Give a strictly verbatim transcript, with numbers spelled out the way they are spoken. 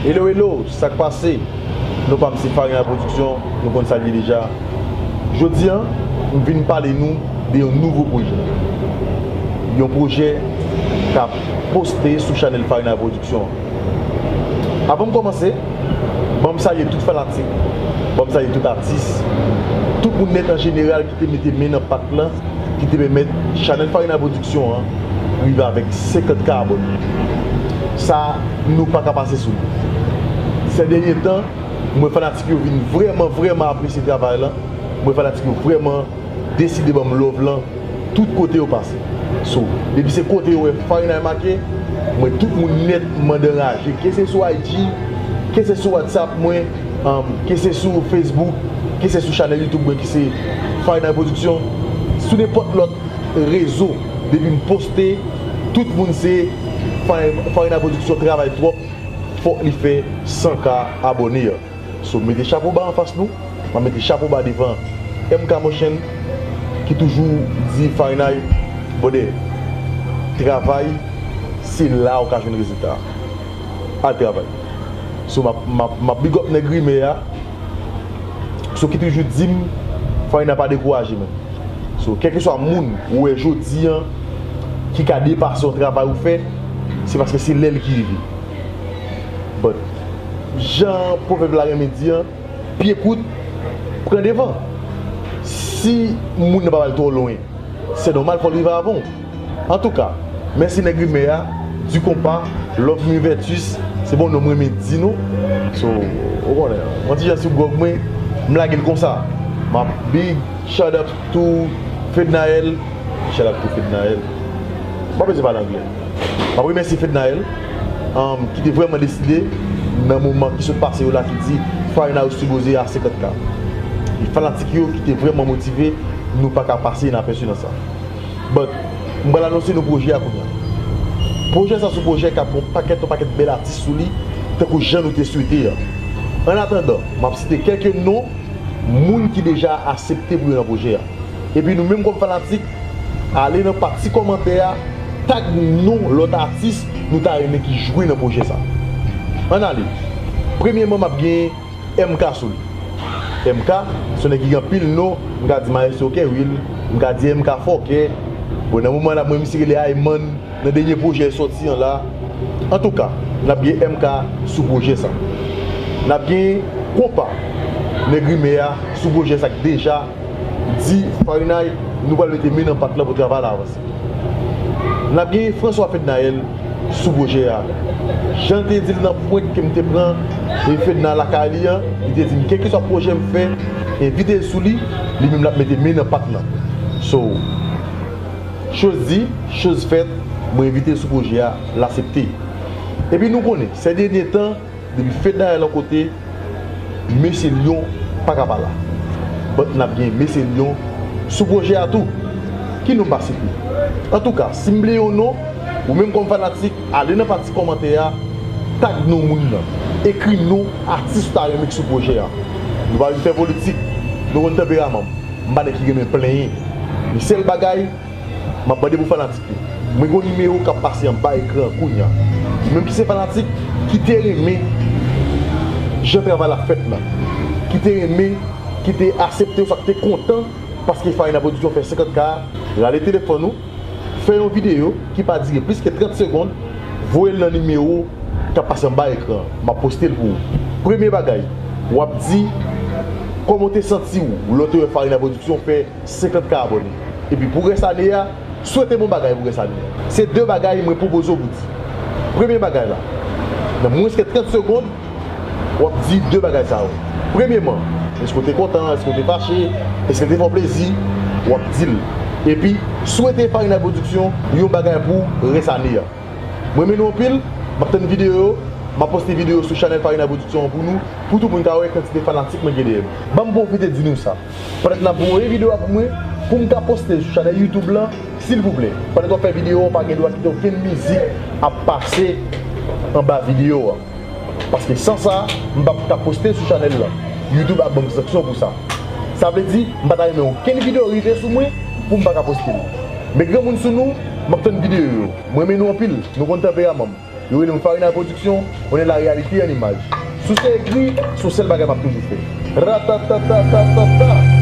Hello, hello, sa k pase? Non pa m se Farina Production, nou konn sa l ye deja. Jodi a, m vin pale nou de yon nouvo pwojè. Yon pwojè k ap poste sou chanèl Farina Production. Avan m kòmanse, ban m salye tout fanatik, ban m salye tout atis, tout moun nèt an jeneral ki te mete men nan pat lan, ki te pèmèt chanèl Farina Production an rive avèk senkant K abòne. Sa, nou pa ka pase sou li. Sè dènye tan, m wè fanatik yo vin vrèman, vrèman apresye travay lan. M wè fanatik yo vrèman deside ban m love lan tout kote yo pase. So, depi se kote yo wè Farina make, m wè tout moun nèt mande anraje. Ke se sou I G, ke se sou WhatsApp mwen, um, ke se sou Facebook, ke se sou chanèl YouTube mwen ki se Farina Production, sou nenpòt lòt rezo, depi m poste, tout moun se Fari-, Farina Production travay twòp, fòk li fè san K abòne an. So, mete chapo ba anfas nou, m ap mete chapo ba devan M K Motion, ki toujou di Farinay, brother, travay, se la ou ka jwenn rezilta. Al travay. So, m ap, m ap, m ap big up nèg Rimè a. So, ki toujou di m, Farina pa dekouraje, man. So, kèlkeswa moun ou wè jodi an ki ka depase yon travay ou fè, se paske se lè l ki rive. But, jan pwovèb la renmen di an, pye kout, pran devan. Si moun nan pa pral twò lwen, se nòmal fò l rive avan w. Antouka, mèsi nèg Rimè a, Di Konpa, Love Me Vertus, se bon non m renmen di nou. So, ou konnen, yon ti jan sou gwòg mwen, m lage l konsa. M ap big shout out to Fednaelle, shout out to Fednaelle. M pa bezwen pale anglè. M ap remèsye Fednaelle, um, ki te vrèman deside nan moman ki sot pase yo la ki di Farina yo sipoze a senkant K. E fanatik yo ki te vrèman motive, nou pa ka pase inapèsi nan sa. But, m pral anonse nou pwojè a kounye a. Pwojè sa se yon pwojè k ap gen yon pakèt, yon pakèt bèl atis sou li, tankou jan nou te swete a. Annatandan, m ap site kèlke non moun ki deja aksepte pou yo nan pwojè a. Epi nou menm kòm fanatik, ale nan pati kòmantè a, tag non lòt atis nou ta renmen ki jwe nan pwojè sa. Ann ale. Premyèman, m ap gen M K sou li. M K, se yon nèg ki gen anpil non, m ka di Maestro Kerwil, m ka di M K Fòkè. Bon, nan moman la, mwen, misye rele Ayman, nan dènye pwojè sòti an la. Antouka, n ap gen M K sou pwojè sa. N ap gen Konpa, nèg Rimè a, sou pwojè sa k deja di Farinay, nou pral mete men nan pat lan pou travay la avanse. N ap gen François Fednaelle sou pwojè a. Jan l te di l nan prank ke m te pran e Fedna lakay li an, li te di m, kèlkeswa pwojè m fè, envite l sou li, li menm l ap mete men nan pat lan. So, chose dit, chose faite, mwen envite l sou pwojè a, l aksepte. Epi nou konnen, sè dènye tan, depi Fednaelle yon kote, Mesye Lyon pa ka pa la. But n ap gen Mesye Lyon sou pwojè a tou. Ki non m pa site? Antouka, si m bliye yon non, ou menm kòm fanatik, ale nan pati kòmantè a, tag non moun nan. Ekri non atis ou ta renmen ki sou pwojè a. Nou pa vin fè politik, nou konn tanperaman m. M pa nèg ki renmen plenyen. Men sèl bagay, m ap mande pou fanatik yo. Mwen gen yon nimewo k ap pase anba ekran an kounye a. Ou menm ki se fanatik, ki te renmen jan travay la fèt la, ki te renmen, ki te aksepte, oswa ki te kontan paske Farina Production fè senkant K, rale telefòn ou, fè yon videyo ki pa dire plis ke trant segonn, voye l nan nimewo k ap pase anba ekran an. M ap poste l pou ou. Premye bagay, w ap di kòman w te santi w lè w te wè Farina Production fè senkant K abòne. Epi pou rès ane a, swete bon bagay pou rès ane a. Se de bagay mwen pwopoze w pou di. Premye bagay la, nan mwens ke trant segonn, w ap di de bagay sa yo. Premyeman, èske w te kontan, èske w te fache, èske l te fè w plezi, w ap di l. Epi, swete Farina Production yon bagay pou rès ane a. Mwen renmen nou anpil, m ap tann videyo yo, m ap poste videyo sou chanèl Farina Production an pou nou, pou tout moun ka wè kantite fanatik mwen gen dèyè m. Ban m pwofite di nou sa. Pandan n ap voye videyo a pou mwen, pou m ka poste l sou chanèl YouTube lan, silvouplè, pandan w ap fè videyo a, w pa gen dwa kite okenn mizik ap pase anba videyo a. Paske san sa, m p ap ka poste l sou chanèl lan. YouTube ap ban m sanksyon pou sa. Sa vle di, m pa ta renmen okenn videyo rive sou mwen pou m pa ka poste l. Men granmoun sou nou, m ap tann videyo yo. Mwen renmen nou anpil, nou konn tanperaman m. Yo rele m Farina Production, on est la réalité en image. Si w se egri, se yon sèl bagay m ap toujou fè. Ratatatatatata.